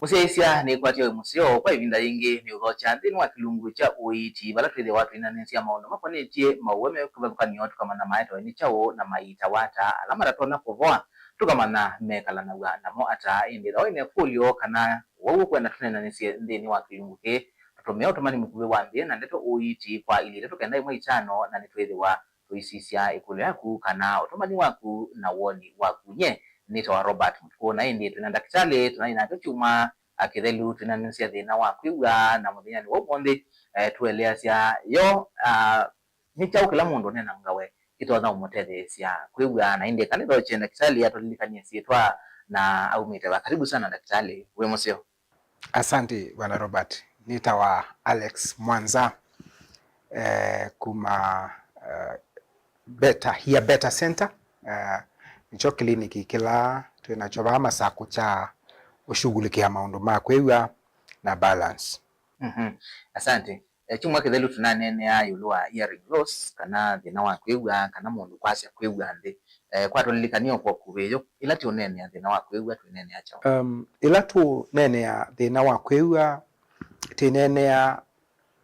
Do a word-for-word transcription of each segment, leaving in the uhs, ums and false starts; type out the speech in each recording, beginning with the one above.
Mũsyaĩĩsya nĩkwatya wĩ mũseo kwa ĩvinda yĩngĩ nĩ ũthokya nthĩnĩ wa kĩlungu kya ũiiti, vala twĩthĩawa twĩnanĩsya maũndũ makonetye maũweme kĩvathũkany'o tũkamanya maetawe nĩ kyaũ na maiitawa ata, ala matatonya kũvoa tũkamanya mekalanaw'a namo ata. Ĩndĩ ĩtha wĩna ĩkũlyo kana wau ũkwenda tũnenanĩsye nthĩnĩ wa kĩlungu kĩĩ, tũtũmĩa ũtũmani mũkuvĩ wa nthĩ na ndeto ũiiti kwa ilĩ itatũ kenda ĩmwe itano, na nĩtwĩthĩwa tũisisya ĩkũlyo yaku kana ũtũmani waku na woni waku. Nyie nĩtawa Robert Mũtukũ, na ĩndĩ twĩna ndakĩtalĩ tũnaĩ nake kyumwa, ah, kĩthelu twĩnanĩsya thĩna wa kwĩw'a, na mũthenyanĩ wa ũmũnthĩ, eh, tũeleasya yo, ah, nĩ kyaũ kĩla mũndũ ũnenangawe kĩtonya ũmũtetheesya kwĩw'a. Na ĩndĩ kanĩthokye ndakĩtalĩ atũlilikany'e syĩtwa na aumĩte va. Karibu sana ndakĩtalĩ, wĩ mũseo. Asante, Bwana Robert. Nĩtawa Alex Mwanza, eh, kuma, eh, Better, Hear Better Center. Eh, nĩkyo kliniki kĩla twĩ nakyo vaa Masakũ kya ũshughulikia maũndũ ma kwĩw'a na balance. Mhm. Asante. Eh, kyumwa kĩthelu tũnaneenea ĩũlũ wa hearing loss, kana thĩna wa kwĩw'a, kana mũndũ kwasya kwĩw'a nthĩ. Eh, kwa tũlilikany'e o kwa ũkuvĩ, yo ĩla tũũneenea thĩna wa kwĩw'a, twĩneenea kyaũ? Um, ĩla tũũneenea thĩna wa kwĩw'a, twĩneenea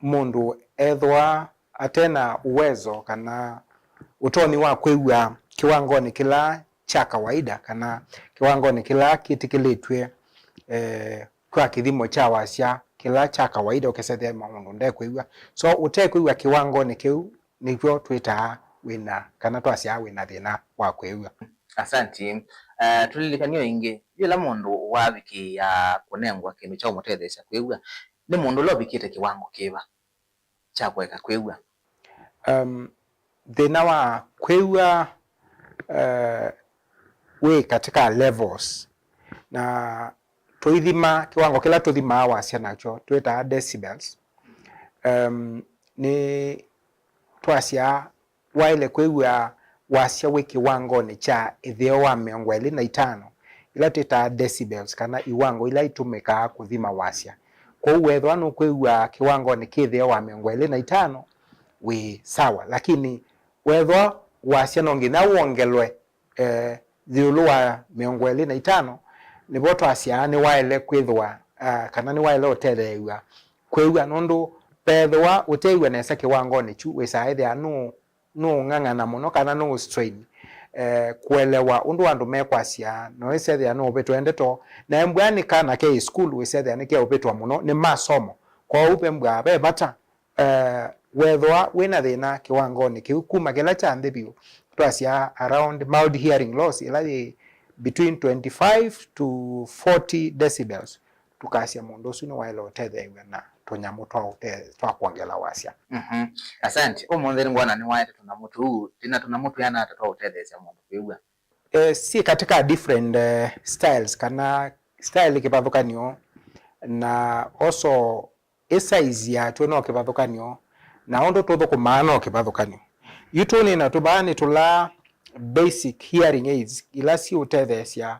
mũndũ ethĩwa ate na uwezo kana ũtonyi wa kwĩw'a kĩwangonĩ kĩla kya kawaida, kana kĩwangonĩ kĩla kĩtĩkĩlĩtw'e, eh, kwa kĩthimo kya wasya kĩla kya kawaida, ũkesethĩa maũndũ ndekwĩw'a. So, ũtekwĩw'a kĩwangonĩ kĩu, nĩkw'o twĩtaa wĩna, kana twasyaa wĩna thĩna wa kwĩw'a. Asanti. Eh, tũlilikany'e ĩngĩ, yĩla mũndũ wavikĩĩa kũnengwa kĩndũ kya ũmũtetheesya kwĩw'a, nĩ mũndũ ũla ũvikĩte kĩwango kĩva kya kũeka kwĩw'a? Um, thĩna wa kwĩw'a, eh, wĩ katika levels, na tũithima, kĩwango kĩla tũthimaa wasya nakyo twĩtaa decibels. Um, nĩ twasya waĩle kwĩw'a wasya wĩ kĩwangonĩ kya ĩtheo wa mĩongo ĩlĩ na itano, ila twĩtaa decibels, kana iwango ila itũmĩkaa kũthima wasya. Kwoou weethĩwa nũkwĩw'a kĩwangonĩ kĩ ĩtheo wa mĩongo ĩlĩ na itano, wĩ sawa, lakini weethĩwa wasya no nginya wongelwe, eh, ĩũlũ wa mĩongo ĩlĩ na itano, nĩvo twasyaa nĩwaĩle kwĩthĩwa, ah, kana nĩwaĩle ũtetheew'a kwĩw'a, nũndũ veethĩwa ũteew'a nesa kĩwangonĩ kyu, wĩsaa ĩthĩa nũ nũũng'ang'ana mũno kana nũũstrain, eh, kũelewa ũndũ andũ mekwasya, na wĩsethĩa nũũvĩtwe ndeto, na embwa nĩ kana ke school wĩsethĩa nĩkeũvĩtwa mũno nĩ masomo. Kwoou vembwa ve vata, eh, weethĩwa wĩna thĩna kĩwangonĩ kĩu kuma kĩla kya nthĩ vyũ, twasya around mild hearing loss, ĩla yĩ between twenty-five to forty decibels, tũkasya mũndũ ũsu nĩwaĩle ũtetheew'a na tũnyamũ twa ũte-, twa kwongela wasya. Mhm. Asante. Ũmũnthĩ nĩngwona nĩwaete tũnyamũ tũu. Twĩna tũnyamũ twĩana ata twa ũtetheesya mũndũ kwĩw'a? Eh, syĩ katika different, eh, styles, kana style kĩvathũkanyo, na also ĩ size yatw'o no kĩvathũkanyo, na ũndũ tũthũkũmaa no kĩvathũkanyo. Yu tũnĩna tũvaa nĩ tũla basic hearing aids, ila siũtetheesya,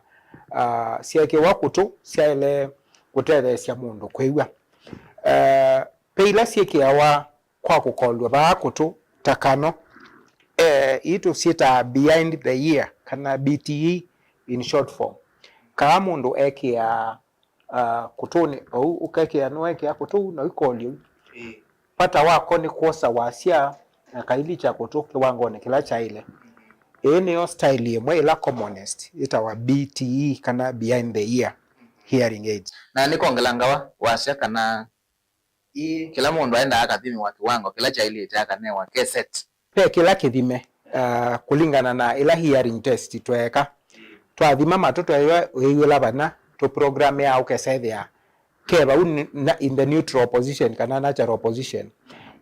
ah, syeekĩwa kũtũ, syaĩle kũtetheesya mũndũ kwĩw'a. Eh, ve ila syĩkĩawa kwa kũkolw'a vaa kũtũ, ta kano, eh, ii tũsyĩtaa behind the ear, kana B T E in short form. Kaa mũndũ ekĩaa, ah, kũtũnĩ ou, ũkekĩa, nĩwekĩa kũtũ na ũikolya ũu. Ĩĩ. Vata wako nĩ kwosa wasya na kailikya kũtũ kĩwangonĩ kĩla kyaĩle. Ĩĩ nĩyo style ĩmwe ĩla commonest, ĩtawa B T E kana behind the ear hearing aids. Na nĩ kongelangawa wasya kana ĩĩ, kĩla mũndũ aendaa akathimiwa kĩwango kĩla kyaĩlĩte akanewa cassette? Ve kĩla kĩthime, ah, kũlingana na ĩla hearing test tweeka. Twathima matũ tweew'a ũiw'ĩla vana, tũprogrameaa ũkesa ĩthĩa ke vau ni-, na, in the neutral position kana natural position.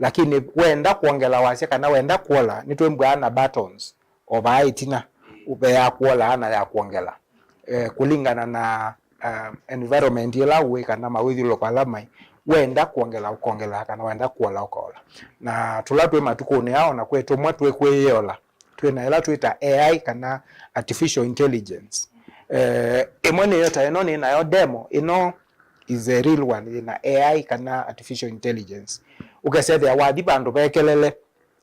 Lakini wenda kwongela wasya kana wenda kuola, nĩtwĩmbwaa na buttons o vaa ĩtina, ve ya kuolaa na ya kwongela, eh, kũlingana na, ah, environment ĩla ũĩ kana mawĩthyũlũlũko ala maĩ. Wenda kwongela ũkongelaa, kana wenda kuola ũkaola. Na tũla twĩ matukũnĩ aa, ona kwĩ tũmwe twĩ kwĩyĩola, twĩ na ĩla twĩta A I kana artificial intelligence. Eh, ĩmwe nĩyo ta ĩno nĩ nayo demo, ĩno is a real one, yĩna A I kana artificial intelligence. Ũkesethĩa wathi vandũ ve kelele,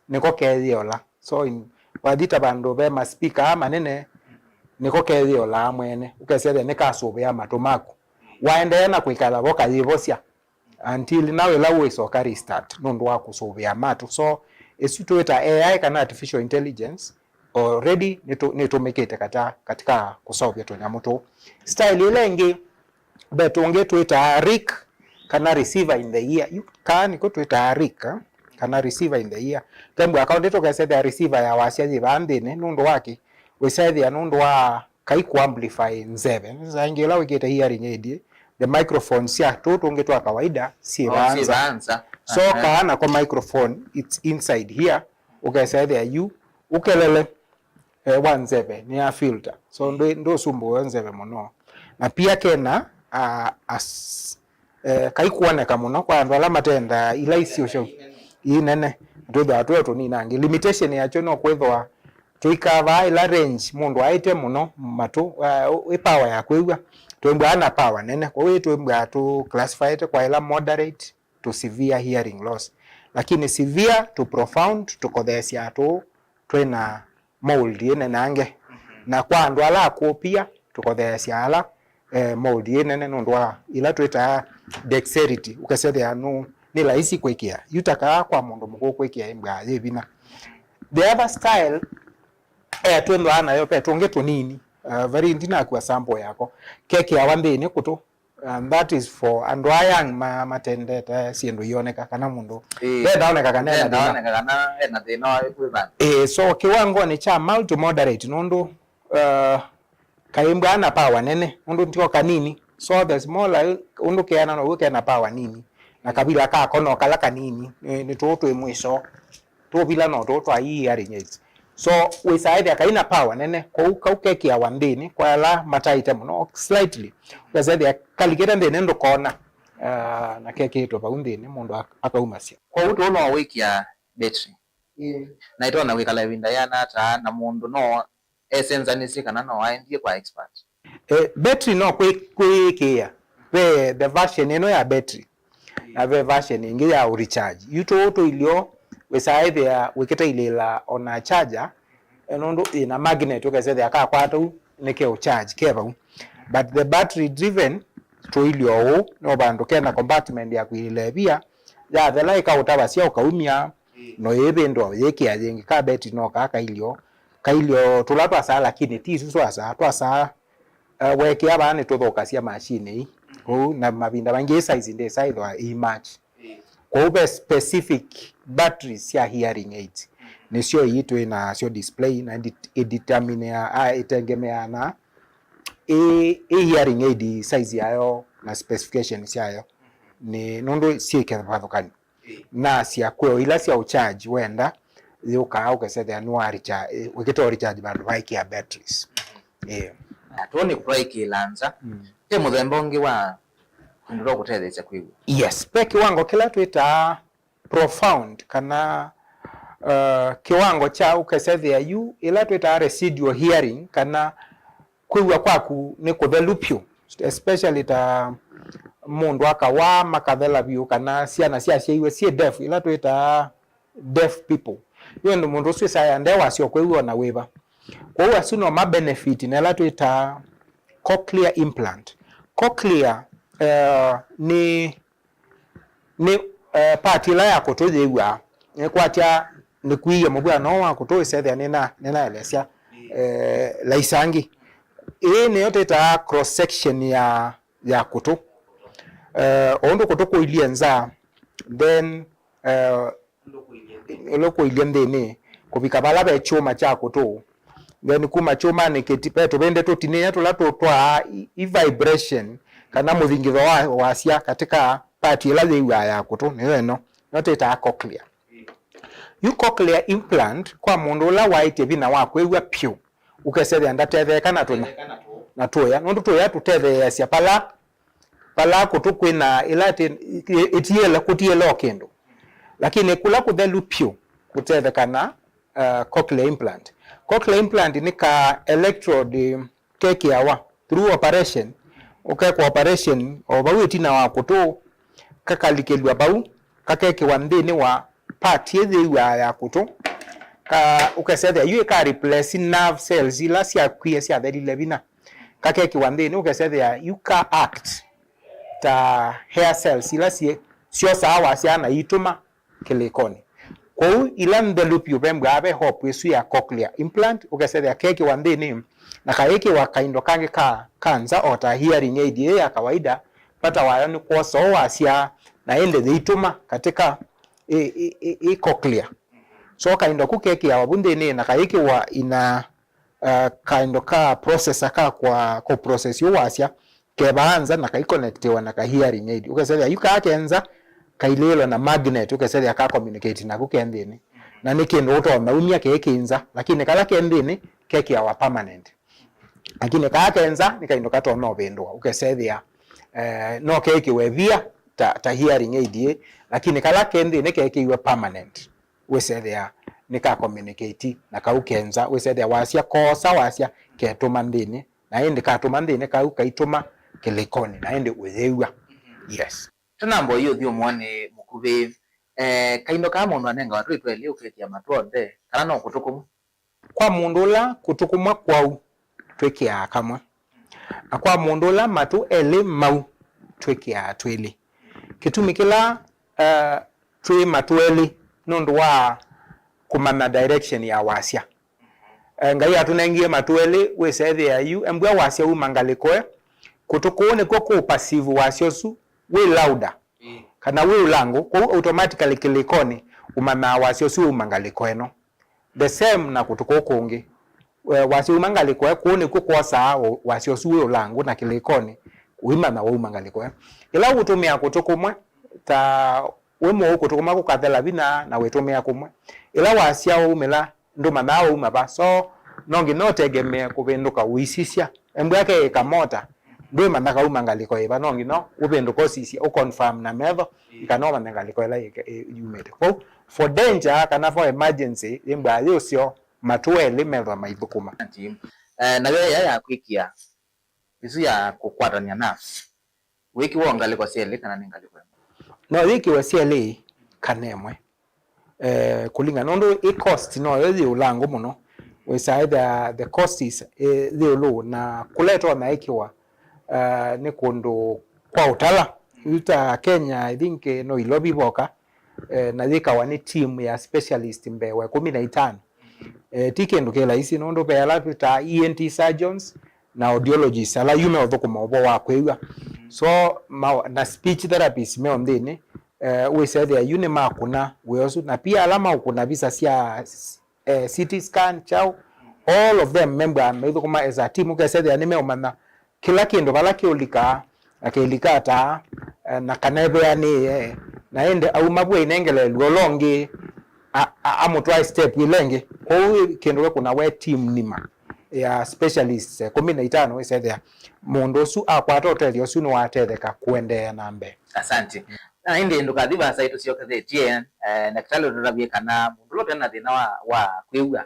nĩko keyĩola. So, in, wathi ta vandũ ve maspika aa manene, nĩko keyĩolaa mwene. Ũkesethĩa nĩkasũvĩa matũ maku. Waendeea na kwĩkala vo kayĩvosya until now ĩla wĩsoka restart nũndũ wa kũsũvĩa matũ. So ĩsu twĩta A I kana artificial intelligence already nĩtũ- nĩtũmĩkĩte kata katika kũseũvya tũnyamũ tũu. Style ĩla ĩngĩ, ve tũngĩ twĩtaa rick kana receiver in the ear. Yu kaa nĩko twĩtaa rick, eh, kana receiver in the ear. Twembwa kaũndĩ tũkesethĩa receiver ya wasya yĩ vaa nthĩnĩ nũndũ wa kĩ? Wĩsethĩa nũndũ wa kai kũ amplify nzeve. Saa ingĩ ĩla wĩkĩte hearing aid, the microphone sya tũũ tũngĩ twa kawaida syĩ vaa nza. So kaa nako microphone, it's inside here, ũkesethĩa yu ũkelele eh, wa nzeve nĩ ya filter. So ndũ- ndũsumbũe nzeve mũno. Na pia kena uh, as, eh, kai kuoneka mũno kwa andũ ala matendaa ila isio syau ii nene. Twĩthwa twĩ tũninangi. Limitation yakyo no kwĩthwa tũikaa vaa ila range mũndũ aĩte mũno matũ, uh, ĩ power ya kwĩw'a. Twĩmbwa ana power nene. Kwa hiyo twĩmbwa tũ classifyĩte kwa ila moderate to severe hearing loss. Lakini severe to profound tũkotheesya tũũ twĩna mold ĩ nenange. Na kwa andũ ala akũũ pia tũkotheesya ala eh, mold ĩ nene nũndũ wa ila twĩtaa dexterity, ũkesethĩa nũ- nĩ laisi kwĩkĩa. Yu ta kaa kwa mũndũ mũkũũ kwĩkĩa ĩmbwa yĩ vinya. The other style eh, twĩthwaa nayo ve tũngĩ tũnini, uh, very ndinakua sample yako, kekĩawa nthĩnĩ kũtũ. And that is for andũ aa young ma- matendete syĩndũ ioneka kana mũndũ Ĩĩ. Ndenda oneka kana ena thĩna. Ndenda oneka kana ena thĩna wa wĩvani. Ĩĩ, so kĩwangonĩ kya mild to moderate nũndũ uh, kaimbwa na power nene nũndũ ndio kanini. So the smaller ũndũ keana noguo kena power nini, na kavila kako no kala kanini, nĩ nĩ tũũ twĩ mwiso. Tũvila no tũũ twa hearing aids. So wĩsaa ĩthĩa kaina power nene, kwoou kau kekĩawa nthĩnĩ kwa ala mataĩte mũno slightly. Wĩsaa ĩthĩa kalikĩte nthĩnĩ ndũkona, ah, na kekĩĩtwe vau nthĩnĩ mũndũ ak- akaumasya. Kwoou tũũ no wĩkĩa battery. Ĩĩ. Na ĩtonya kwĩkala ĩvinda yĩana ata, na mũndũ no esenzanisye kana no aendie kwa expert? Eh, battery no kwĩ- kwĩĩkĩĩa. Ve the version ĩno ya battery na ve version ĩngĩ ya ũrecharge. Yu tũũ tũilyo wĩsaa ĩthĩa wĩkĩtailĩĩla ona charger, eh, nũndũ ĩna magnet ũkesethĩa kakwata u nĩke ũcharge ke vau. But the battery driven tũilyo ũũ no vandũ kena compartment ya kũilĩla ĩvia, yathela ĩkaũtavasya ũkaumya, no ĩvĩndwa ũyĩkĩa yĩngĩ. Ka battery no kaa kailyo kailyo tũla twasaa, lakini ti isu twasaa. Twasaa, eh, weekĩa vaa nĩtũthũkasya machine ii. Kwoou na mavinda maingĩ ĩ size ndĩsaa ĩthwa ĩ match. Kwoou ve specific batteries sya hearing aids, nĩsyo ii twĩ nasyo display, na ĩdi- ĩdetermineaa, ah, ĩtengemeaa na ĩ, ĩ hearing aid size yayo na specification syayo, nĩ nũndũ syĩ kĩvathũkany'o. Nasya kwĩ o ila sya ũcharge wenda, yũkaa ũkesethĩa nĩwa recharge, wĩkĩte o recharge vandũ vaikĩa batteries. Ĩĩ. Na tũnĩ kũtwaĩkĩĩla nza, mm, ve mũthemba ũngĩ wa kũndũ twa kũtetheesya kwĩw'a. Yes, ve kĩwango kĩla twĩtaa profound, kana uh, kĩwango kya ũkesethĩa yu ĩla twĩtaa residual hearing, kana kwĩw'a kwaku nĩ kũthelu vyũ, especially ta mũndũ akawaa makathela vyũ, kana syana syasyaiwe syĩ deaf, ila twĩtaa deaf people. Yu ĩndĩ mũndũ ũsu ĩsaa ya ndee wasyo kwĩw'a ona wĩva. Kwoou asu no ma benefit na ĩla twĩtaa cochlear implant. Cochlear, eh, nĩ nĩ, eh, part ĩla ya kũtũ yĩw'aa. Nĩkwatya nĩkuie mũvw'ano wa kũtũ ĩsethĩa nĩna- nĩnaelesya, eh, laisangĩ. Ĩĩ nĩyo twĩtaa cross section ya, ya kũtũ. Eh, o ũndũ kũtũ kũilyĩ nza, then, eh, ĩla ũkũilyĩ nthĩnĩ, kũvika vala ve kyũma kya kũtũ. Then kuma kyũmanĩ kĩti-, ve tũvĩndĩ tũtinĩe tũla tũtwaa i- i vibration kana mũthingitho wa wasya katika part ĩla yĩw'aa ya kũtũ, nĩyo ĩno, nĩyo twĩtaa cochlea. Yu cochlea implant kwa mũndũ ũla waĩtye vinya wa kwĩw'a vyũ, ũkesethĩa ndatetheeka na tũnya-, na tũya, nũndũ tũya tũtetheeasya vala vala kũtũ kwĩna ĩla ĩti- ĩ- ĩtiele- kũtiele o kĩndũ. Lakini kũla kũthelu vyũ kũtetheka na, uh, cochlear implant. Cochlear implant nĩ ka electrode kekĩawa through operation, ũkekwa operation o vau ĩtina wa kũtũ, kakalikĩlw'a vau, kakekĩwa nthĩnĩ wa part ĩ yĩw'aa ya kũtũ, ka ũkesethĩa yu ĩka replace nerve cells ila syakwie syathelile vinya. Kakekĩwa nthĩnĩ ũkesethĩa yu ka act ta hair cells ila syĩ, syosaa wasya na iitũma kĩlĩkonĩ. Kwoou ila nthelu vyũ vembwaa ve hope ĩsu ya cochlear implant, ũkesethĩa kekĩwa nthĩnĩ, na kayĩkĩwa kaindo kangĩ ka, ka nza o ta hearing aid ĩĩ ya kawaida, vata wayo nĩ kwosa ũũ wasya na ĩndĩ yĩitũma katika ĩ, ĩ, ĩ, ĩ cochlea. So kaindo ku kekĩawa vu nthĩnĩ na kayĩkĩwa ina, uh, kaindo ka processor ka kwa kũ process ũ wasya, kevaa nza na kaikonektiwa na ka hearing aid. Ũkesethĩa yu kaa ke nza, kailĩĩlwa na magnet, ũkesethĩa ka communicate naku ke nthĩnĩ. Na nĩ kĩndũ ũtonya umya kĩĩ kĩ nza, lakini kala ke nthĩnĩ kekĩawa permanent. Lakini kaa ke nza nĩ kaindo katonya ũvĩndũa, ũkesethĩa, eh, no kekĩwe via ta, ta hearing aid ĩ, lakini kala ke nthĩnĩ kekĩiwe permanent. Wĩsethĩa nĩ ka communicate na kau ke nza, wĩsethĩa wasya koosa wasya ketũma nthĩnĩ, na ĩndĩ katũma nthĩnĩ kau kaitũma kĩlĩkonĩ, na ĩndĩ ũyĩw'a. Yes. Tũnamba ũyĩ ũthyũmũonĩ mũkuvĩ, eh, kaindo kaa mũndũ anengawa twĩ twelĩ ũkethĩa matũ onthe, kana no kũtũ kũmwe? Kwa mũndũ ũla kũtũ kũmwe kwau, twĩkĩaa kamwe. Na kwa mũndũ ũla matũ elĩ mau, twĩkĩaa twĩlĩ. Kĩtumi kĩla, eh, twĩ matũ elĩ nũndũ wa kũmanya direction ya wasya. Eh, Ngai atũnengie matũ elĩ, wĩsethĩa yu, embwĩa wasya uma ngalĩko ĩ, kũtũ kũu nĩkw'o kũ perceive wasya ũsu wĩ louder, ĩĩ, kana wĩ ũlangũ, kwoou automatically kĩlĩkonĩ ũmanyaa wasya ũsu uma ngalĩko ĩno. The same na kũtũ kũu kũngĩ. Eh, wasya uma ngalĩko ĩ, kũu nĩkw'o kwosaa ũ-, wasya ũsu wĩ ũlangũ na kĩlĩkonĩ ũimanya wauma ngalĩko ĩ. Ĩla ũkũtũmĩa kũtũ kũmwe, ta wĩ mũu kũtũ kũmwe kũkathela vinya na wĩtũmĩa kũmwe. Ĩla wasya waumĩla, ndũmanyaa wauma va. So, no nginya ũtegemee kũvĩndũka ũisisya. Embwĩa keĩ kamota, ndwĩmanya kauma ngalĩko yĩva, no nginya ũvĩndũka ũsisye, ũconfirm na metho, ĩĩ, kana ũmanye ngalĩko ĩla yĩ-, ĩ-, yumĩte. Kwoou, for danger kana for emergency, yĩmbwaa yĩ ũseo, matũ elĩ methwa maithũkũma. Ati, eh, nayo ĩya ya kwĩkĩa, ĩsu ya kũkwatany'a nerves, wĩkĩwa o ngalĩko syelĩ kana nĩ ngalĩko ĩmwe? No yĩkĩwe syelĩ kana ĩmwe. Eh, kũlingana nũndũ ĩ cost noyo yĩ ũlangũ mũno. Wĩsaa ĩthĩa the cost is, eh, yĩ ĩũlũ na kũla ĩtonya ĩkĩwa, eh, nĩ kũndũ kwa ũtala. Yu ta Kenya, I think, eh, no Ilovi voka, eh, na yĩkawa nĩ team ya specialist mbee wa ĩkũmi na itano. Eh, ti kĩndũ kĩ laisi nũndũ ve ala twĩtaa E N T surgeons na audiologists ala yu meũthũkũma ũvoo wa kwĩw'a. So, ma, na speech therapists me o nthĩnĩ, eh, wĩsethĩa yu nĩmakũna wĩa ũsu, na pia ala maũkũna visa sya, eh, C T scan, chao, all of them membwa maithũkũma as a team, ũkesethĩa nĩmeũmanya kĩla kĩndũ vala kĩũlikaa, na kĩlika ata, eh, na kana eveanĩe, na ĩndĩ auma vu ainengele luo longi, a, a, amũtwae step ĩla ĩngĩ. Kwoou kĩndũ kĩkũna we team nima ya specialists, eh, kũmi na itano ĩsethĩa mũndũ ũsu akwata ũtethyo ũsu nĩwatetheka kũendeea na mbee. Asante. Na ĩndĩ ndũkathi vaasa ĩtũsyokethetye, eh, ndakĩtalĩ ũtũtavye kana mũndũ ũla ũte na thĩna wa, wa kwĩw'a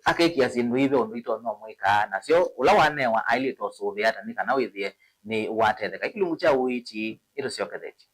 akekĩa syĩndũ ii ve ũndũ itonya ũmwĩkaa nasyo, ũla wanewa aĩlĩte ũsũvĩa ata nĩ kana wĩthĩe nĩ watetheka. Kĩlungu kya ũiiti ĩtũsyokethetye.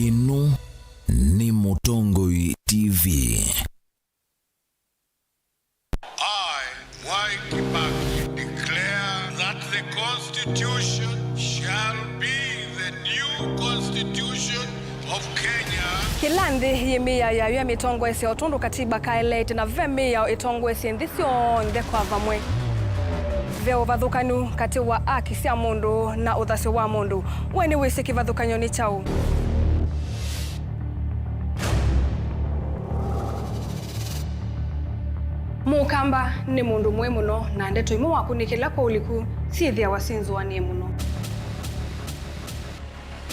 Ĩno nĩ Mũtongoi T V. I, Mwai Kibaki, declare that the Constitution shall be the new Constitution of Kenya. Kĩla nthĩ yĩ mĩao yayo ya mĩtongoesya o tondũ katiba kaeleete, na ve mĩao ĩtongoesye nthĩ syonthe kwa vamwe. Ve ũvathũkanu katĩ wa aki sya mũndũ na ũthasyo wa mũndũ. We nĩwĩsĩ kĩvathũkany'o nĩ kyaũ? Mũkamba nĩ mũndũ mũĩ mũno, na ndeto imwe wakũnĩkĩla kwa ũliku syĩthĩawa syĩnzũanĩe mũno.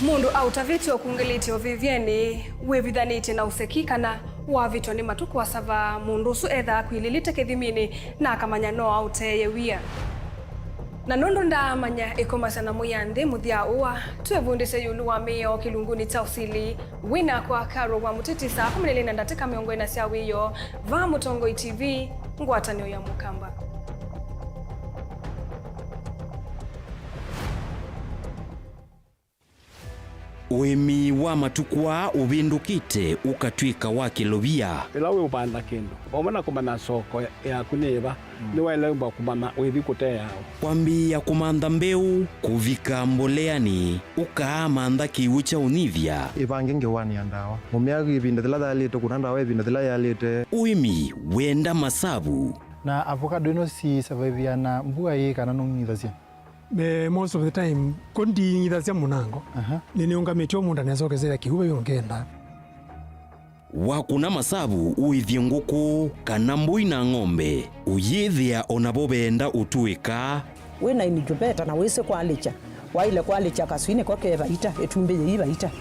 Mũndũ aũtavĩtye ũkungĩlĩtye ũvĩvyenĩ, wĩvithanĩtye na ũseki, kana wavĩtwa nĩ matukũ asava, mũndũ ũsu ethaa akwilĩlĩte kĩthiminĩ na akamanya no aũteeye wia. Na nũndũ ndaamanya ĩkomasya na Mwĩanthĩ mũthya ũa, twĩvundĩsye ĩũlũ wa mĩao kĩlungunĩ kya ũsili. Wĩ nakwa Carol wa Mũtĩtĩ saa kũmi na ilĩ na ndatĩka mĩongo ĩna sya wĩoo, vaa Mũtongoi T V, ngwatanĩo ya Mũkamba. Ũĩmi wa matukũ aa ũvĩndũkĩte ũkatw'ĩka wa kĩlovia. Ĩla wĩũvanda kĩndũ, vamwe na kũmanya soko yaku nĩ ĩva, nĩwaĩlĩmbwa kũmanya wĩthi kũteawa. Kwambĩĩa kũmantha mbeũ, kũvika mboleanĩ, ũkaamantha kĩw'ũ kya ũnyivya. Ĩvange ngewanĩ ya ndawa. Mũmĩa ĩvinda yĩla yaĩlĩte, kũna ndawa ĩvinda yĩla yaĩlĩte. Ũĩmi wenda masavu. Na avocado ĩno si survive na mbua ĩĩ kana nũng'ithasya? Eh, most of the time, ko nding'ithasya mũnango. Aha. Nĩ, nĩũngamĩtye o mũndũ anesokezea kĩw'ũ vau ngenda. Wakũna masavu ũĩthye ngũkũ kana mbũi na ng'ombe, ũyĩthĩa o navo veenda ũtũĩka. Wĩ na incubator na wĩsĩ kwalĩkya, waĩle kwalĩkya kaswinĩ ko ke vaita, ĩtumbĩ yĩi vaita.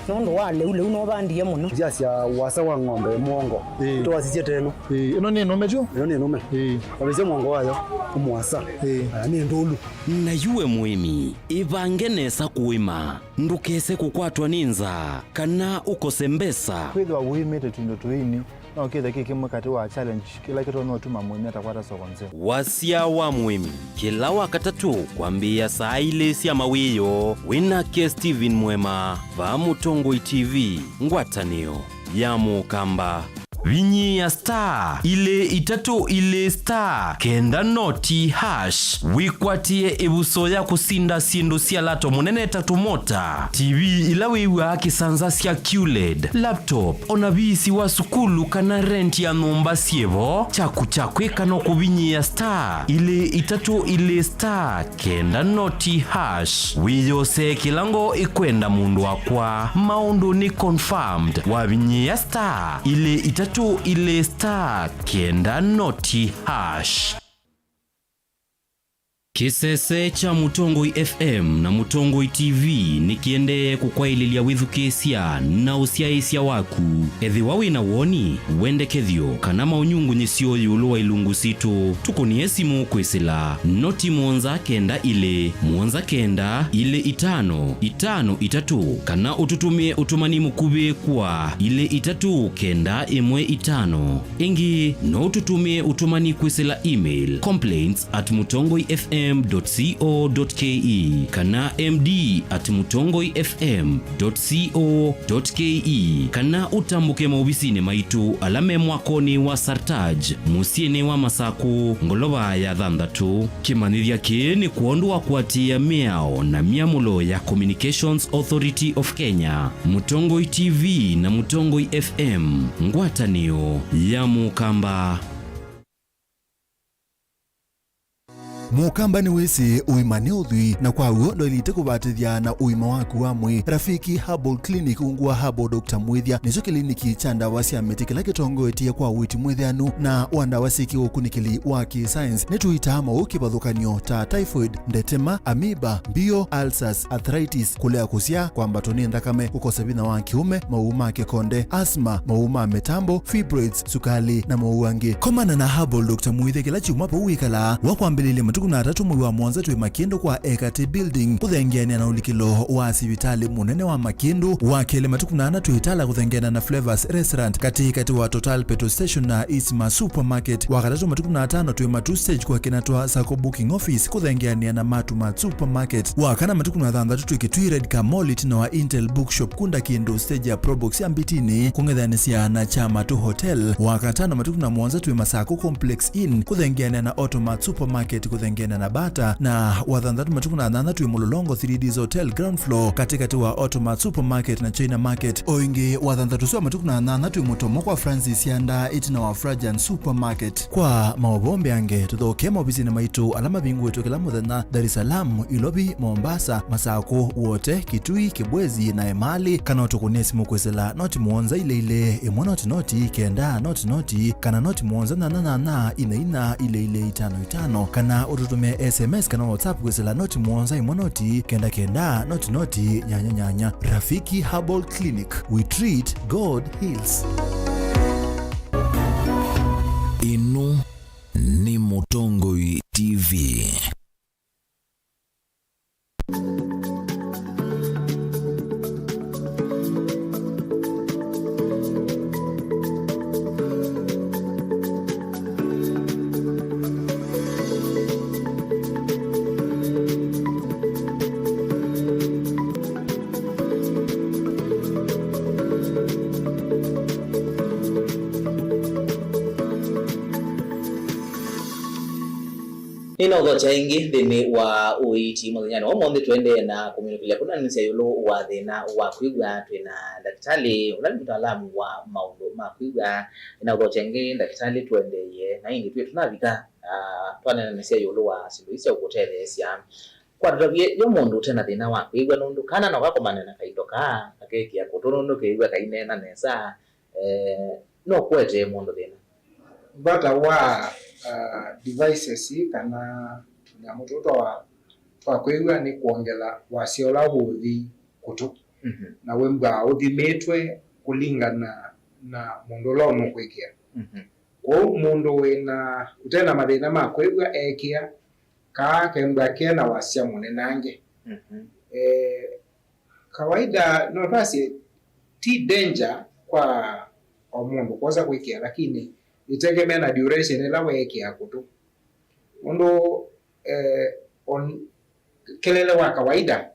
Nũndũ wa lĩu, lĩu nũvandie mũno. Ndyasya ũasa wa ng'ombe mũongo. Ĩĩ. Tũwasisye teno. Ĩĩ, ĩno nĩ nũme tu? Ĩno nĩ nũme. Ĩĩ. Wavĩsya mũongo wayo, ũmũasa. Ĩĩ. Aya nĩ ndũlu. Na yu we mũĩmi, ĩvange nesa kũĩma. Ndũkese kũkwatwa nĩ nzaa, kana ũkose mbesa. Kwĩthĩwa ũĩmĩte tũindo tũini, no kĩthe kĩ kĩmwe katĩ wa challenge kĩla kĩtonya ũtuma mũĩmi atakwata soko nzeo. Wasya wa mũĩmi, kĩla Wakatatũ kwambĩĩa saa ilĩ sya mawĩoo, wĩ nake Steven Mwema, vaa Mũtongoi T V, ngwatanĩo ya Mũkamba. Vinyĩĩa star ilĩ itatũ ilĩ star kenda noti hash, wĩkwatĩe ĩvuso ya kũsinda syĩndũ sya lato mũnene ta tũmota, T V ila wĩw'aa kĩsanza sya Q led, laptop, o na viisi wa sukulu kana rent ya nyũmba syĩvo. Kyaku kya kwĩka no kũvinyĩĩa star ilĩ itatũ ilĩ star kenda noti hash. Wĩyosee kĩla ngoo ĩkwenda, mũndũ wakwa. Maũndũ nĩ confirmed. Wavinyĩĩa star ilĩ itatũ ilĩ star kenda noti hash. Kĩsese kya Mũtongoi F M na Mũtongoi T V nĩkĩendee kũkwaĩlĩlya wĩthukĩĩsya na ũsyaĩĩsya waku. Ethĩwa wĩ na woni, wendekethyo, kana maũnyungunyĩsyo ĩũlũ wa ilungu sitũ, tũkũnĩe simũ kwĩsĩla noti mũonza kenda ilĩ, mũonza kenda, ilĩ itano, itano itatũ, kana ũtũtũmĩe ũtũmani mũkuvĩ kwa ilĩ itatũ kenda ĩmwe itano. Ĩngĩ, no ũtũtũmĩe ũtũmani kwĩsĩla email, complaints at mutongoi f m dot co dot k e kana m d at mutongoi f m dot co dot k e, kana ũtambũke maovisinĩ maitũ ala me mwakonĩ wa Sartaj, mũsyĩnĩ wa Masakũ, ngolova ya thanthatũ. Kĩmanyĩthya kĩĩ nĩ kwondũ wa kũatĩĩa mĩao na myamũlo ya Communications Authority of Kenya, Mũtongoi T V na Mũtongoi F M, ngwatanĩo ya Mũkamba. Mũkamba nĩwĩsĩ ũima nĩ ũthwii, na kwa w'o ndwaĩlĩte kũvatĩthya na ũima waku wa mwĩĩ. Rafiki Herbal Clinic ungu wa Herbal Doctor Mwĩthya nĩkyo kĩliniki kya ndawa sya mĩtĩ kĩla kĩtongoetye kwa ũiiti mwĩthĩanu na wa ndawa syĩ kĩũkunĩkĩli wa kĩ-science. Nĩtũitaa maũũ kĩvathũkany'o ta typhoid, ndetema, amoeba, mbio, ulcers, arthritis, kũlea kũsyaa, kwambatwa nĩ nthakame, kũkosa vinya wa kĩũme, maũũ ma kĩkonde, asthma, maũũ ma mĩtambo, fibroids, sukali, na maũũ angĩ. Komana na Herbal Doctor Mwĩthya kĩla kyumwa vau wĩkalaa. Wa kwambĩlĩlya matukũ na atatũ mwei wa mũonza twĩ Makĩndũ kwa Ekatĩ Building, kũthengeanĩa na ũlikĩlo wa sivitalĩ mũnene wa Makĩndũ. Wa kelĩ matukũ na ana twĩ Itala kũthengeanĩa na Flavors Restaurant, katĩ katĩ wa Total Petrol Station na Isma Supermarket. Wa katatũ matukũ na atano twĩ Matu Stage kwa Kinatwa Sacco Booking Office, kũthengeanĩa na Matu Mart Supermarket. Wa kana matukũ na thanthatũ twĩ Kitui Red Car Mall, ĩtina wa Intel Bookshop, kunda kĩndũ stage ya Probox ya Mbitini, kũng'ethanĩsya na Kyamatu Hotel. Wa katano matukũ na mũonza twĩ Masakũ Complex Inn, kũthengeanĩa na Automat Supermarket, kũthengeanĩa na Bata. Na wa thanthatũ matukũ na nyanya twĩ Mũlolongo three Ds Hotel ground floor, katĩ katĩ wa Automat Supermarket na China Market. O ĩngĩ, wa thanthatũ ũsu wa matukũ na nyanya twĩ Mũtomo kwa Francis Yanda, ĩtina wa Frajan Supermarket. Kwa maũvoo mbeange, tũthokee maovisinĩ maitũ ala mavingũĩtwe kĩla mũthenya, Dar es Salaam, Ilovi, Mombasa, Masakũ, Wote, Kitui, Kibwezi, na Emali, kana ũtũkũnĩe simũ kwĩsĩla noti mũonza ilĩ ilĩ, ĩmwe noti noti, kenda noti noti, kana noti mũonza nyanya nyanya, ina ina, ilĩ ilĩ, itano itano, kana ũtũtũmĩe S M S kana WhatsApp kwĩsĩla noti mũonza ĩmwe noti, kenda kenda, noti noti, nyanya nyanya. Rafiki Herbal Clinic, we treat, God heals. Ĩno nĩ Mũtongoi T V. Nĩnaũthokya ĩngĩ nthĩnĩ wa ũiiti mũthenyanĩ wa ũmũnthĩ, tũendee na kũminũkĩlya kũnanĩsya ĩũlũ wa thĩna wa kwĩw'a. Twĩ na ndakĩtalĩ ũla nĩ mũtaalamu wa maũndũ ma kwĩw'a. Nĩnaũthokya ĩngĩ ndakĩtalĩ, tũendeeye na ĩndĩ twĩ tũnavika, ah, twaneenanĩsya ĩũlũ wa syĩndũ ii sya ũkũtetheesya. Kwa tũtavye, yo mũndũ ũte na thĩna wa kwĩw'a, nũndũ kana no kakomane na kaindo kaa, kakekĩa kũtũ, nũndũ keĩw'a kaineena nesa, eh, no kũetee mũndũ thĩna. Vata wa, uh, devices kana tũnyamũ tũtũ twa, twa kwĩw'a nĩ kwongela wasya ũla wũthi kũtũ. Mhm. Na wĩmbwaa ũthimĩtwe kũlingana na mũndũ ũla ũnũkwĩkĩa. Mhm. Kwoou mũndũ wĩna, ũte na mathĩna ma kwĩw'a eekĩa, kaa kembwa ke na wasya mũnenange. Mhm. Eh, kawaida no twasye ti danger kwa o mũndũ kwosa kwĩkĩa, lakini itegemea na duration ĩla weekĩa kũtũ. Ũndũ, eh, on, kelele wa kawaida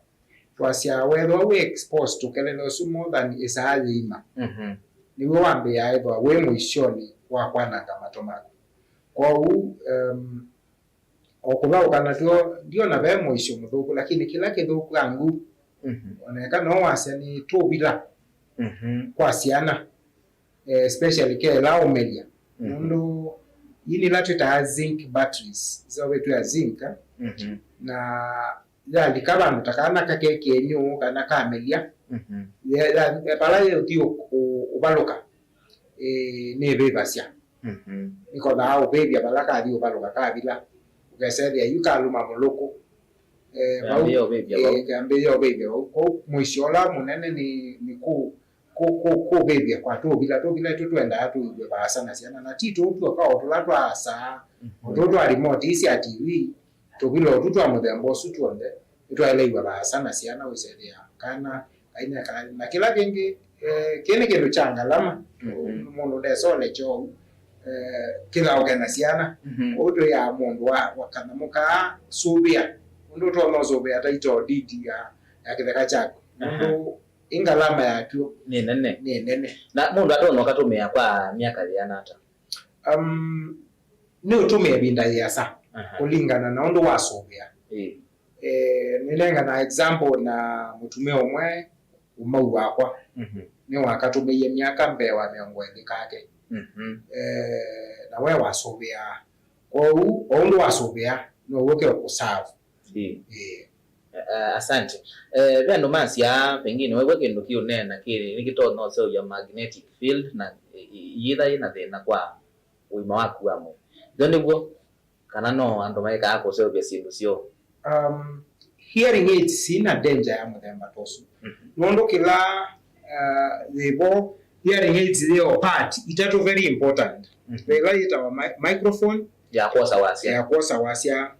twasya wethwa wĩ exposed to kelele ũsu more than ĩsaa yĩima, mhm, nĩw'o wambĩĩaa ethwa wĩ mũisyonĩ wa kwananga mato maku. Kwoou, um, o kũthaũka natw'o, ndiona ve mũisyo mũthũku, lakini kĩla kĩthũku angu, mhm, oneka no wasya nĩ tũvila, mhm, kwa syana, eh, especially kela ũmelya. Mhm. Nũndũ ii nĩla twĩtaa zinc batteries, iseũvĩtw'e ya zinc, mhm, na yalika vandũ ta kana kakekĩe nyũũ kana kamelya, mhm, ya, ya, vala yĩũthi ũ-, ũ-, ũvalũka, ĩ, nĩvĩvasya. Mhm. Nĩkothaa ũvĩvya vala kathi ũvalũka kavila, ũkesethĩa yu kalũma mũlũkũ. Eh, vau, kambĩĩa ũvĩvya, eh, vau kambĩĩa ũvĩvya vau. Kwoou mũisyo ũla mũnene nĩ, nĩ kũ-, kũ-, kũ-, kũvĩvya kwa tũvila. Tũvila tũ twendaa tũiw'e vaasa na syana, na ti tũu tw'oka, o tũla twa saa, mhm, o tũu twa remote ii sya T V, tũvila o tũ twa mũthemba ũsu tw'onthe nĩtwaĩle iw'a vaasa na syana, ũisethĩa kana kaineka. Na kĩla kĩngĩ, eh, kĩĩ nĩ kĩndũ kya ngalama. Mhm. Mũndũ ndesole kyou, eh, kĩthaũke na syana. Mhm. Kwoou twĩaa mũndũ wa, wa kanyamũ kaa sũvĩa, ũndũ ũtonya ũsũvĩa title deed ya, ya kĩtheka kyaku. Aha. Ũndũ ĩ ngalama yatw'o nĩ nene. Nĩ nene. Na mũndũ atonya ũkatũmĩa kwa myaka yĩana ata? Um, nĩ ũtũmĩa ĩvinda yĩasa, aha, kũlingana na ũndũ wasũvĩa. Ĩĩ. Eh, nĩnengana example na mũtumĩa ũmwe, ũmau wakwa, mhm, nĩwakatũmĩie myaka mbee wa mĩongo ĩlĩ kake. Mhm. Eh, na we wasũvĩaa. Kwoou, o ũndũ wasũvĩa, now'o ũke ũkũserve. Ĩĩ. Ĩĩ. Eh, asante. Eh, ve andũ masyaa, pengine wew'a kĩndũ kĩũneena kĩĩ nĩkĩtonya ũseũvya magnetic field na ĩ-, ĩ-, ĩyĩtha yĩna thĩna kwa ũima waku wa mwĩĩ. Yo nĩw'o? Kana no andũ maekaa kũseũvya syĩndũ syoo? Um, hearing aids syĩna danger ya mũthemba ta ũsu. Mhm. Nũndũ kĩla, uh, yĩvo, hearing aids yĩ o part itatũ very important. Mhm. Ve ĩla yĩtawa mi-, microphone, ya kwosa wasya, ya kwosa wasya.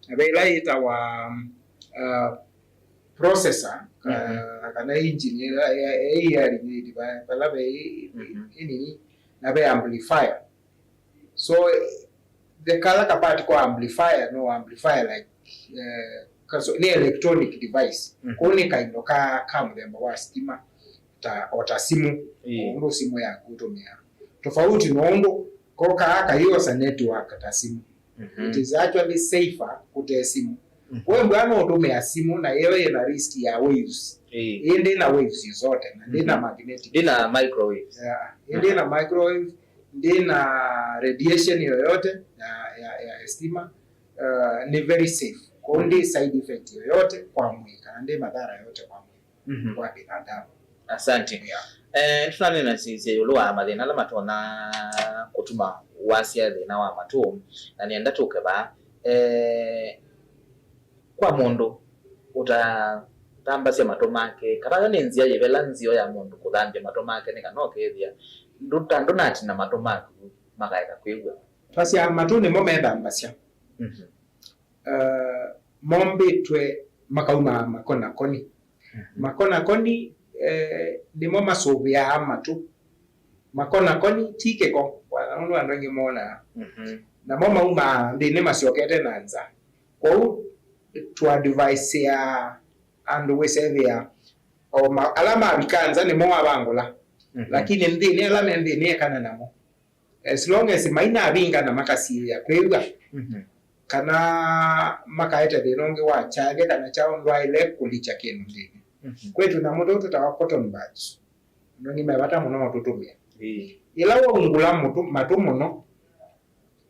Na ve ĩla yĩtawa, um, uh, processor, ka-, mhm, kana engine ĩla ya, ya, ya hearing aid, va-, vala ve ĩ-, mhm, ĩ nini, na ve amplifier. So, the kala kapati kwa amplifier, no amplifier like, eh, kaso, nĩ electronic device. Mhm. Kũu nĩ kaindo ka, ka mũthemba wa stima, ta, o ta simũ. Ĩĩ. Ũndũ simũ yaku ũtũmĩaa. Tofauti no ũndũ ko kaa kayosa network ta simũ. Mhm. It is actually safer kũte simũ. Mhm. We mbwa no ũtũmĩa simũ na yo yĩna risk ya waves. Ĩĩ. Ĩĩ ndĩna waves zote, na ndĩna, mhm, magnetic. Ndĩna microwave. Yeah. Ĩĩ ndĩna, aha, microwave, ndĩna radiation yoyote ya, ya, ya stima. Uh, nĩ very safe. Kwoou ndĩ side effect yoyote kwa mwĩĩ, kana ndĩ madhara yoyote kwa mwĩĩ, mhm, kwa binadamu. Asante. Yeah. Eh, tũnanena sisya ĩũlũ wa mathĩna ala matonya kũtuma wasya thĩna wa matũ, na nĩenda tũke vaa. Eh, kwa mũndũ ũtathambasya matũ make, kana yo nĩ nzĩa yĩvela nzeo ya mũndũ kũthambya matũ make nĩ kana ũkethĩa ndũ-, ta ndũnatina matũ maku makaeka kwĩw'a? Twasya matũ nĩmo methambasya. Mhm. Uh, mombĩtwe makaumaa makonakoni. Mhm. Makonakoni, eh, nĩmo masũvĩaa matũ. Makonakoni ti kĩko, wa-, ũndũ andũ aingĩ monaa. Mhm. Namo maumaa nthĩnĩ masyokete na nza. Kwoou tũadviseaa andũ wĩsethĩa o ma-, ala mavika nza nĩmo wavangũla. Mhm. Lakini nthĩnĩ, ala me nthĩnĩ ekana namo. As long as mainavinga na makasiĩĩa kwĩw'a, mhm, kana makaete thĩna ũngĩ wa kyake kana kyaũ ndwaĩle kũlikya kĩndũ nthĩnĩ. Mhm. Kwĩ tũnyamũ tũu tũtawa cotton buds. No nĩ me vata mũno tũtũmĩa. Ĩĩ. Ĩla waungũla mũtũ, matũ mũno,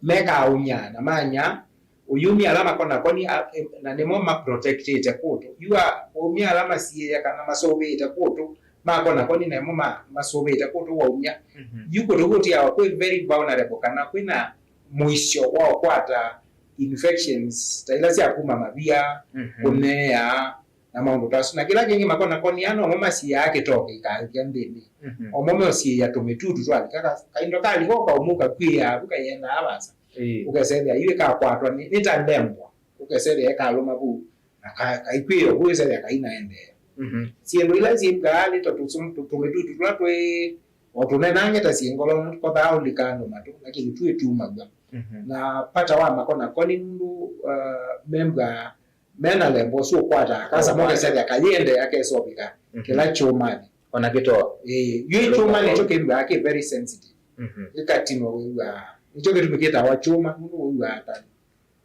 mekaũmya na manya, ũyumya ala makonakoni, a, e, na nĩmo maprotectĩte kũtũ. Yua, waumya ala masiĩĩa kana masũvĩĩte kũtũ, makonakoni namo ma, masũvĩĩte kũtũ waumya. Mhm. Yu kũtũ kũtiawa kwĩ very vulnerable kana kwĩna mũisyo wa ũkwata infections ta ila sya kuma mavia, mhm, kũnea, na maũndũ ta asu. Na kĩla kĩngĩ, makonakoni aa nomo masiĩaa kĩtoo kĩikaĩthya nthĩnĩ. Mhm. Omo meũsiĩĩa tũmĩtutu twalika, ka-, kaindo kalika ũkaũmũka kwĩaa vu kaiendaa vasa. Ĩĩ. Ũkesethĩa yu ĩkakwatwa nĩ, nĩ ta ndembwa. Ũkesethĩa ĩkalũma vu, na ka-, kaikwĩĩa vu, wĩsethĩa kainaendeea. Mhm. Syĩndũ ila syĩmw'aa nĩ ta tũsũ-, tũ-, tũmĩtutu tũla twĩ o tũnenange ta syĩ ngolo, kothaa ũlika andũ matũ, lakini twĩ tumaw'a. Mhm. Na vata wa makonakoni nũndũ, uh, membwa mena lembo ũsu ũkwataa kansa, ũkwataa, mokesethĩa kayĩendeea kesovika, mhm, kĩla kyũmanĩ. Ona kĩtoo. Ĩĩ, yu kyũma nĩkyo kĩmbaa kĩ very sensitive. Mhm. Ĩkatinwa wĩw'aa. Nĩkyo kĩtumi kĩtawa kyũma, nũndũ wĩw'aa ta,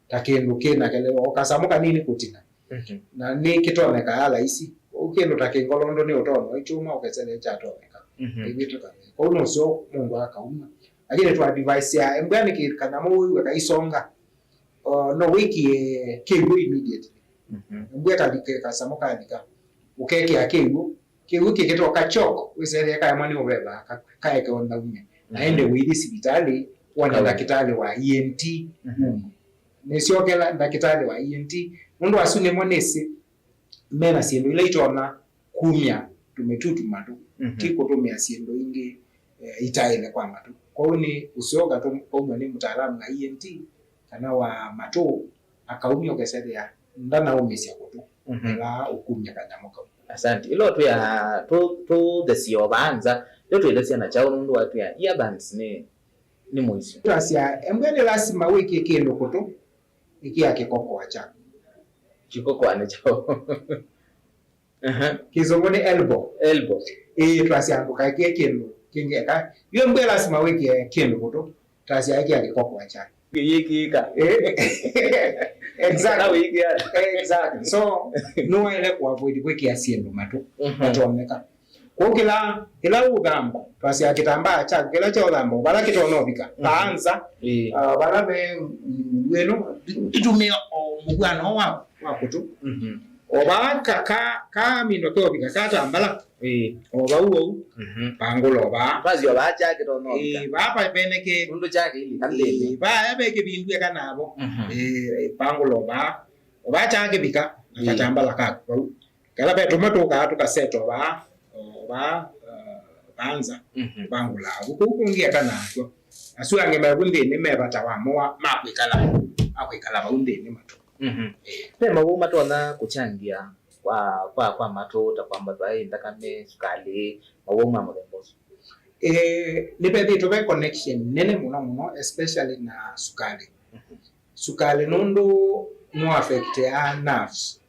ta kĩndũ kĩna kelelo, o kasamũ kanini kũtina. Mhm. Na nĩ kĩtonekaa laisi. Ũu kĩndũ ta kĩngolondo nĩ ũtono, ĩ kyũma ũkesethĩa kyatoneka. Mhm. Ĩvĩtũka. Kwoou nũseo mũndũ akauma. Lakini twa advice ya embwa nĩ kĩ-, kanyamũ wĩw'a kaisonga. Uh, no wĩkĩe kĩw'ũ immediately. Mhm. Mbua ĩkalika, kasamũ kalika, ũkekĩa kĩw'ũ, kĩw'ũ kĩkĩtoka chok, wĩsethĩa kaemwa nĩ ũveva, ka-, kaeke ũnthaume. Na, mhm, ende ũithi sivitalĩ, wone, kau, ndakĩtalĩ wa E N T. Mhm. Nĩsyokela ndakĩtalĩ wa E N T, nũndũ asu nĩmo nĩsĩ mena syĩndũ ila itonya kumya tũmĩtutu matũ, mhm, ti kũtũmĩa syĩndũ ingĩ, eh, itaĩle kwa matũ. Kwoou nĩ ũseo ũkatũ-, kaumw'a nĩ mũtaalamu wa E N T kana wa matũ, akaumya ũkesethĩa ndanaũmĩsya kũtũ, mhm, ĩla ũkumya kanyamũ kau. Asante. Ĩla ũtwĩa tũ-, tũthesie o vaa nza, ĩla twĩthesya na kyaũ nũndũ watwĩa earbuds nĩ, nĩ mũisyo. Twasya, embwa nĩ lasima wĩkĩe kĩndũ kũtũ, ĩkĩa kĩkokoa kyaku. Kĩkokoa nĩ kyaũ? Aha. Kĩsũngũ nĩ elbow. Elbow. Ĩĩ, twasya ndũkaĩkĩe kĩndũ kĩngĩ eka. Yu mbwĩa lasima wĩkĩe kĩndũ kũtũ, twasya ĩkĩa kĩkokoa kya. Yĩkĩĩka. Ĩĩ. Exactly. Kana wĩkĩa. Exactly. So, nĩwaĩle kũavoid kwĩkĩa syĩndũ matũ. Mhm. Matoneka. Kwoou kĩla, kĩla ũthamba, twasya kĩtambaa kyaku, kĩla kya ũthamba, vala kĩtonovika, mhm, vaa nza, ĩĩ, ah, vala ve, mm, wĩno, tũtũmĩa o mũvw'ano wa, wa kũtũ. Mhm. O vaa ka, ka, ka mindo keovika katambala. Ĩĩ. O vau vau. Mhm. Pangũla o vaa. Vasi o vaa kya kĩtonovika. Ĩĩ, vaa pa-, veneke. Nũndũ kya kĩilika nthĩnĩ. Ĩĩ, vaa ve kĩvindue kanavo. Mhm. Ĩĩ, pangũla o vaa. O vaa kya kĩvika, ĩĩ, katambala kaku vau. Kala ve tũmwe tũkaa tũkasetwa vaa, o vaa, uh, vaa nza, mhm, vangũlaa vu. Kũu kũngĩ eka nakyo. Asu angĩ me vu nthĩnĩ me vata wamo wa, ma kwĩkala, ma kwĩkala vau nthĩnĩ matũ. Mhm. Ĩĩ. Ve mawau matonya kũkyangĩa kwa, kwa, kwa matũ, ta kwambathwa ĩ nthakame, sukalĩ, mawau ma mũthemba ũsu? Ĩĩ, nĩvethĩĩtwe ve connection nene mũno mũno, especially na sukalĩ. Mhm. Sukalĩ nũndũ nũ affectĩaa nerves.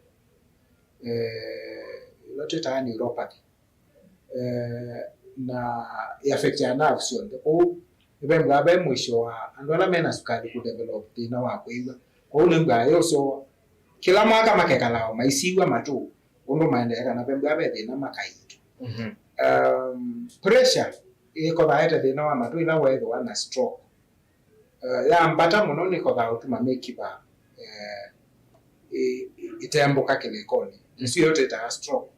Eh, ĩla twĩtaa neuropathy. Eh, na ĩ affectĩaa nerves syonthe. Kwoou, nĩvembaa ve mũisyo wa andũ ala mena sukalĩ kũ develop thĩna wa kwĩw'a. Kwoou nĩmbaa yĩ ũseo, kĩla mwaka makekalaa o maisiw'a matũ, ũndũ maendeee kana vembaa ve thĩna makaitũ. Mhm. Um, pressure ĩkothaa ĩte thĩna wa matũ ĩla weethĩwa na stroke. Eh, ya mbata mũno nĩkothaa ũtuma mĩkiva, eh, ĩ-, ĩ-, ĩtembũka kĩlĩkonĩ. Nĩsu yo twĩtaa stroke.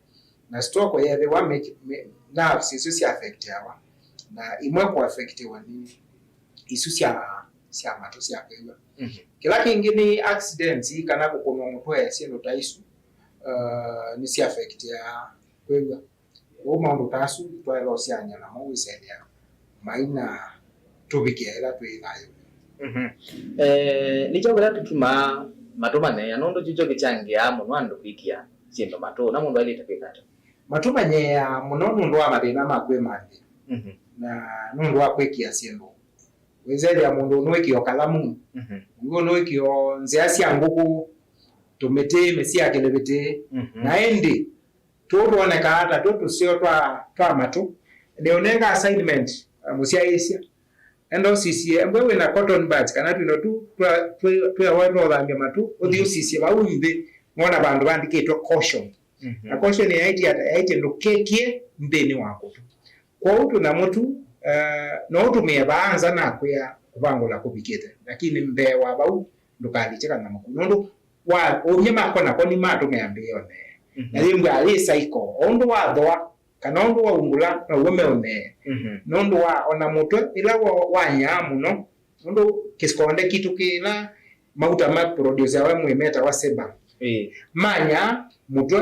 Na stroke yeethĩwa mĩki-, mĩ-, nerves isu sya affectĩawa, na imwe kũ affectĩwa nĩ isu sya, sya matũ sya kwĩw'a. Mhm. Kĩla kĩngĩ nĩ accidents kana kũkũnwa mũtwe, syĩndũ ta isu, eh, nĩsi affectĩaa kwĩw'a. Kwoou maũndũ ta asu twaĩle ũsiany'a namo wĩsethĩa maina tũvikĩa ĩla twĩ thayũnĩ. Mhm. Eh, nĩ kyaũ kĩla kĩtumaa matũ manyeea? Nũndũ kyu kyo kĩkyangĩaa mũno andũ kwĩkĩa syĩndũ matũ, na mũndũ aĩlĩte kwĩka ata? Matũ manyeea mũno nũndũ wa mathĩna ma kwĩmanthĩa, mhm, na nũndũ wa kwĩkĩa syĩndũ. Wĩsethĩa mũndũ ũnũĩkĩo kalamu, mhm, ũngĩ ũnũĩkĩo nzĩa sya ngũkũ, tũmĩtĩ, mĩsiakĩle vĩtĩ, mhm, na ĩndĩ tũu twonekaa ta tũ tũseo twa, twa matũ. Nĩũnenga assignment, uh, mũsyaĩĩsya, Enda ũsisye, embwe wĩna cotton buds, kana twĩno tu twa, twa, twa, twa ũthambya matũ, ũthi ũsisye vau nthĩ, nona vandũ vandĩkĩtwe caution. Na caution yaĩtye ata? Yaĩtye ndũkekĩe nthĩnĩ wa kũtũ. Kwoou tũnyamũ tu, eh, no ũtũmĩe vaa nza nakwĩa kũvangũla kũvikĩte, lakini mbee wa vau ndũkalikye kanyamũ kau, nũndũ wa ũmye mako nako nĩmatũmĩa mbĩĩonee. Na yĩmbwaa yĩ cycle, o ũndũ wathũa, kana ũndũ waungũla, now'o meũnee. Nũndũ wa ona mũtwe, ĩla wa- wanyaa mũno, nũndũ kĩkonde kitũ kĩla mauta ma produce we mwĩĩ metawa sebum. Ĩĩ. Manyaa mũtwe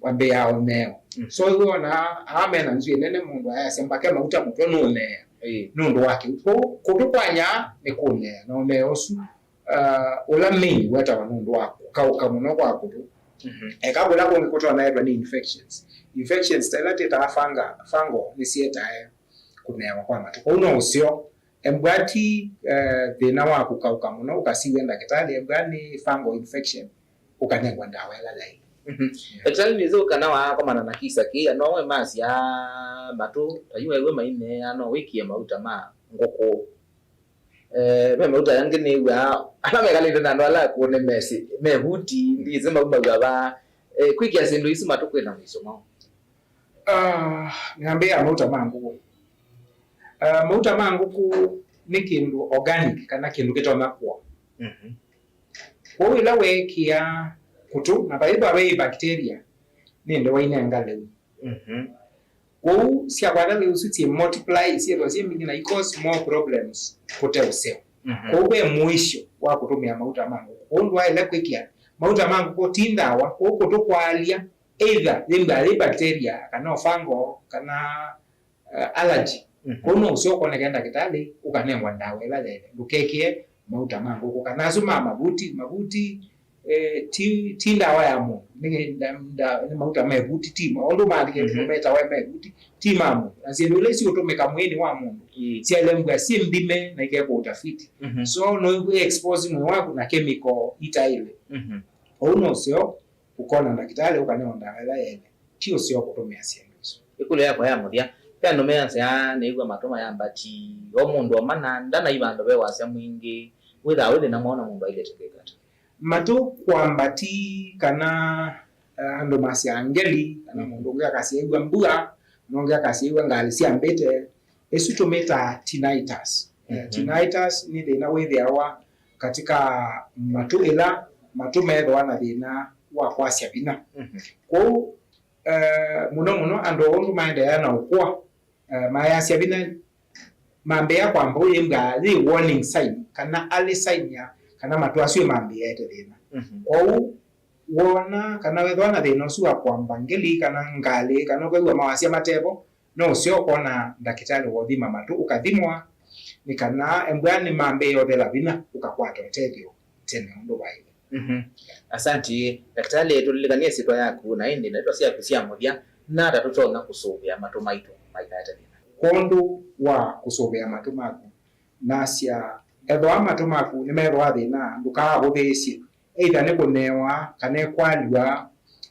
wambĩaa ũneo. So wĩona aa mena nzw'ĩ nene, mũndũ ayasya mbake mauta mũtwe nũũnea. Ĩĩ. Nũndũ wa kĩu. Kwoou kũtũ kwanyaa nĩ kũũnea, na ũneo ũsu uh, ũla main wetawa nũndũ wa kũkaũka mũno kwa kũtũ. Eka kũla kũngĩ kũtonaetwa nĩ infections. Infections ta ila twĩtaa fanga, fungal nĩsyĩtae kũneewa kwa matũ. Kwoou no ũseo, embwa ti, eh, thĩna wa kũkaũka mũno, ũkasiw'e ndakĩtalĩ, embwa nĩ fungal infection, ũkanengwa ndawa ĩla laĩle. Ndakĩtalĩ, nĩthĩ kana waakomana na kisa kĩĩ, no we masya matũ, ta yu ewe maineea, no wĩkĩe mauta ma ngũkũ. Eh, me mauta angĩ nĩw'aa ala mekalĩte na andũ ala akũũ nĩ mesĩ, me vuti, ndĩsĩ maumaw'a vaa. Eh, kwĩkĩa syĩndũ isu matũ kwĩna mũisyo mwaũ? Ah, ng'ambĩĩa mauta ma ngũkũ. Ah, mauta ma ngũkũ nĩ kĩndũ organic kana kĩndũ kĩtonya kũa. Kwoou ĩla weekĩa kũtũ, na vaĩthwa ve bacteria, nĩ ĩndĩ wainenga lĩu. Kwoou syakwata lĩu isu syĩ multiply, syĩthwa syĩ mbingĩ na i cause more problems kũte ũseo. Kwoou ve mũisyo wa kũtũmĩa mauta ma ngũkũ. Kwoou ndwaĩle kwĩkĩa mauta ma ngũkũ ti ndawa, kwoou kũtũ kwaalya either yĩmbaa yĩ bacteria kana fungal kana uh, allergy. Kwoou no ũseo ũkoneke ndakĩtalĩ ũkanengwa ndawa ĩla yaĩle. Ndũkekĩe mauta ma ngũkũ kana asu ma mavuti. Mavuti, eh, ti, ti ndawa ya mũndũ. Nĩ, nda, nda, nĩ mauta me vuti, ti ma- ũndũ maandĩkĩte metawa me vuti, ti ma mũndũ. Na syĩndũ ila isiũtũmĩka mwĩĩnĩ wa mũndũ syaĩle mbwa syĩ nthime na ikekwa ũtafiti. So no expose mwĩĩ waku na chemical itaĩle. Ũu no ũseo ũkona ndakĩtalĩ ũkanewa ndawa ĩla yaĩle. Ti ũseo kũtũmĩa syĩndũ isu. Ĩkũlyo yakwa ya mũthya, ve andũ measya nĩĩw'a matũ mayamba ti o mũndũ omana, ndanai vandũ ve wasya mwingĩ, wĩthaa wĩ thĩna mwaũ na mũndũ ailĩte kwĩka ata? Matũ kwamba ti kana, eh, andũ masyaa ngeli, kana mũndũ ũngĩ akasya ew'a mbua, na ũngĩ akasya ew'a ngalĩ syambĩte. Ĩsu tũmĩtaa tinnitus. Eh, tinnitus nĩ thĩna wĩthĩawa katika matũ ĩla matũ methĩwa na thĩna wa kwasya vinya. Kwoou, eh, mũno mũno andũ ũndũ maendeea na ũkũa, eh, mayasya vinya mambĩĩa kwamba ũyĩmbwa yĩ warning sign kana early sign ya kana matũ asu mambĩĩte thĩna. Kwoou wona kana wethĩwa na thĩna ũsu wa kwamba ngeli kana ngalĩ kana ũkew'a mawasya matevo, no ũseo ũkona ndakĩtalĩ wa ũthima matũ ũkathimwa nĩ kana embwa nĩmambĩĩa ũthela vinya ũkakwata ũtethyo tene ũndũ waĩle. Asanti. Ndakĩtalĩ, tũlilikany'e syĩtwa yaku na ĩndĩ ndeto syaku sya mũthya, nata tũtonya kũsũvĩa matũ maitũ maikaete thĩna? Kwondũ wa kũsũvĩa matũ maku, nasya ethĩwa matũ maku nĩmethĩwa thĩna, ndũkaavũthĩĩsye. Either nĩ kũnewa, kana ĩkwalw'a,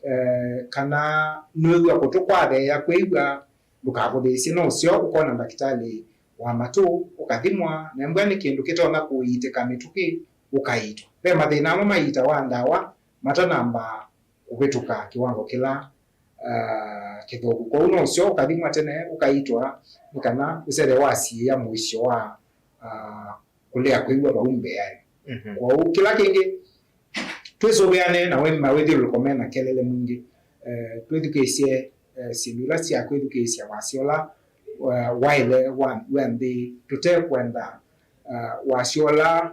eh, kana nũĩw'a kũtũ kwatheea kwĩw'a, ndũkavũthĩĩsye. No ũseo ũkona ndakĩtalĩ wa matũ, ũkathimwa, na embwa nĩ kĩndũ kĩtonya kũiitĩka mĩtũkĩ, ũkaitwa. Ve mathĩna amwe maitawa ndawa matanamba kũvĩtũka kĩwango kĩla, ah, kĩthũku. Kwoou no ũseo ũkathimwa tene, ũkaitwa, nĩ kana ũsethĩwe wasiĩĩa mũisyo wa, ah, kũlea kwĩw'a vau mbĩanĩ. Kwoou kĩla kĩngĩ, twĩsũvĩane na we mawĩthyũlũlũko me na kelele mwingĩ. Eh, twĩthukĩĩsye, eh, syĩndũ ila sya kwĩthukĩĩsya wasya ũla, eh, waĩle wa, wa nthĩ, tũte kwenda, eh, wasya ũla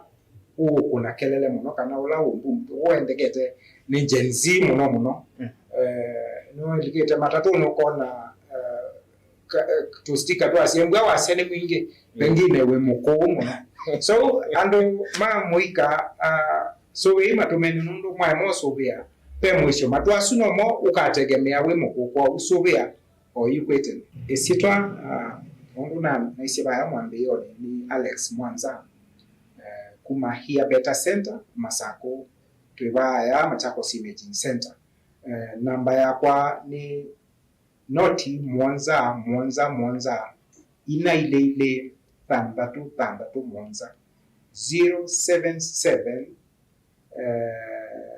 ũũkũna kelele mũno kana ũla ũmbumbu ũendekete nĩ Gen Z mũno mũno. Eh, nĩwĩlikĩte matatũnĩ ũkona, eh, ka- eh, tũstika twasya mbwa wasya nĩ mwingĩ, pengine wĩ mũkũũ mũno. So andũ ma mũika, ah, sũvĩai matũmeni nũndũ mwaema ũsũvĩa ve mũisyo. Matũ asu nomo ũkategemea wĩ mũkũũ, kwoou sũvĩa o yu kwĩ tene. Ĩsyĩtwa, ah, ũndũ na naisye vaya mwambĩĩonĩ nĩ Alex Mwanza, eh, kuma Hear Better Center, Masakũ. Twĩ vaya Machakos Imaging Center. Eh, namba yakwa nĩ noti mũonza mũonza mũonza ina ilĩ ilĩ thanthatũ thanthatũ mũonza, zero seven seven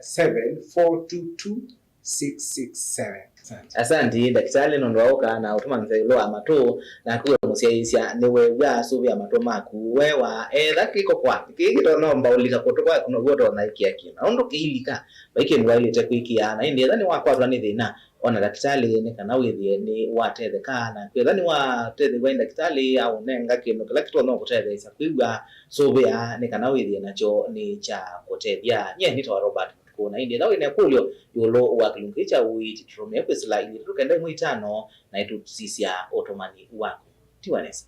seven four two two six six seven. Asante. Asanti ndakĩtalĩ nũndũ wa ũka na ũtũmanyĩsya ĩũlũ wa matũ, naku we mũsyaĩĩsya nĩweew'a sũvĩa matũ maku. We wa etha kĩko kwa kĩĩ kĩtonomba ũlika kũtũ kwaku now'o ũtonya ĩkĩa kĩna ũndũ kĩilika. Vai kĩndũ waĩlĩte kwĩkĩa, na ĩndĩ etha nĩwakwatwa nĩ thĩna, ona ndakĩtalĩ nĩ kana wĩthĩe nĩwatetheka. Na kwĩtha nĩwatethew'a nĩ ndakĩtalĩ aũnenga kĩndũ kĩla kĩtonya kũtetheesya kwĩw'a, sũvĩa nĩ kana wĩthĩe nakyo nĩ kya kũtethya. Nyie nĩtawa Robert Mũtukũ, na ĩndĩ etha wĩ na ĩkũlyo ĩũlũ wa kĩlungu kĩĩ kya ũiiti, tũtũmĩe kwĩsĩla ilĩ itatũ kenda ĩmwe itano, na ĩtũsisya ũtũmani waku. Tiwa nesa.